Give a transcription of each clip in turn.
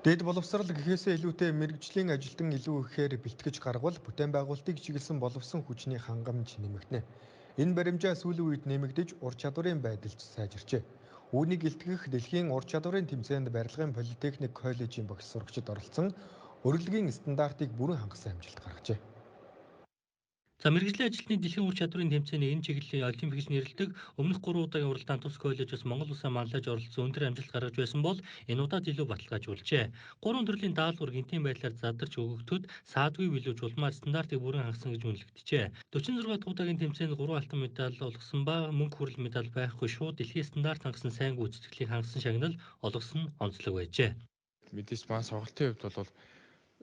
Дэд боловсрал гэхээсээ илүүтэй мэргэжлийн ажилтан илүү ихээр бэлтгэж гаргавал бүтээн байгуулалтыг чиглэсэн боловсон хүчний хангамж нэмэгдэнэ. Энэ баримжаа сүүлийн үед нэмэгдэж ур чадварын байдалч сайжирчээ. Үүнийг илтгэх дэлхийн ур чадварын тэмцээнд барилгын политехник коллежийн багш сурагчид оролцсон өрөлгийн стандартыг бүрэн хангасан амжилт гаргажээ. За мэргэжлийн ажилтны дэлхийн ур чадварын тэмцээний энэ чиглэлийн олимп гэж нэрлэдэг өмнөх 3 удаагийн уралдаанд тус коллежоос Монгол Улсын манлайж оролцсон өндөр амжилт гаргаж байсан бол энэ удаад илүү баталгаажуулжээ. Гурван төрлийн даалгавар гинтийн байдлаар задарч өгөгдөхөд саадгүй билүү жулмаар стандартыг бүрэн хангасан гэж үнэлэгджээ. 46 дахь удаагийн тэмцээнд 3 алтан медаль олгосон ба мөнгө хүрэл медаль байхгүй шууд дэлхийн стандарт хангасан сайн гүйцэтгэлийг хангасан шагнал олгосон онцлог байжээ. Мэдээж маань сургалтын хувьд бол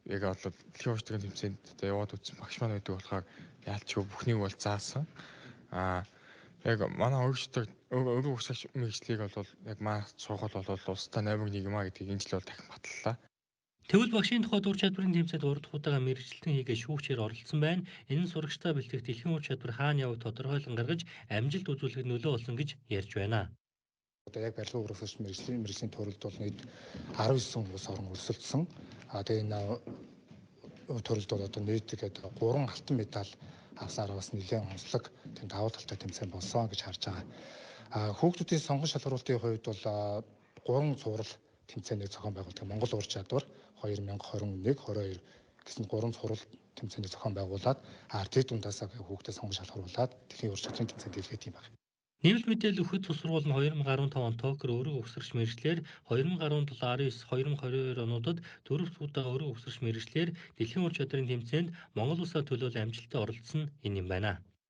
яг одоо дэлхийн уушлагын тэмцээнд одоо яваад үзсэн багш маань байдаг болохоор яалчгүй бүхнийг бол заасан. Аа яг манай өөрсдөө өөрөө угсаач мэргэжлийг бол яг манай сургууль бол улстай 8-1 юм а гэдгийг энэ жил бол дахин баталлаа. Тэгвэл багшийн тухайд ур чадварын тэмцээнд 3 дахь удаага мэргэжилтэн хийгээ шүүгчээр оролцсон байна. Энэ нь сурагчдаа бэлтгэх дэлхийн ур чадвар хаана явах тодорхойлон гаргаж амжилт үзүүлэхэд нөлөө болсон гэж ярьж байна. Одоо яг барилгын уурхагч мэргэжлийн төрөлд бол нийт 19 улс орон өрсөлдсөн. А тэгээ энэ төрөлд бол одоо нийт тэгээд 3 алтан медаль авсаар бас нэлээд онцлог тийм давуу талтай тэмцээн болсон гэж харж байгаа. А хүүхдүүдийн сонгон шалгаруултын хувьд бол 3 цуврал тэмцээнийг зохион байгуулдаг. Монгол ур чадвар 2021, 22 гэсэн 3 цуврал тэмцээнийг зохион байгуулад тэр дундаасаа хүүхдэд сонгон шалгаруулад дэлхийн ур чадрын тэмцээнд дэлгээд юм байна. Нэмэлт мэдээлэл өгөхөд тус сургууль нь 2015 он Токио өрөг угсарч мэргэжлээр 2017, 19, 2022 онуудад дөрөв удаа өрөг угсарч мэргэжлээр дэлхийн ур чадрын тэмцээнд Монгол улсаа төлөөлөн амжилттай оролцсон энэ юм байна.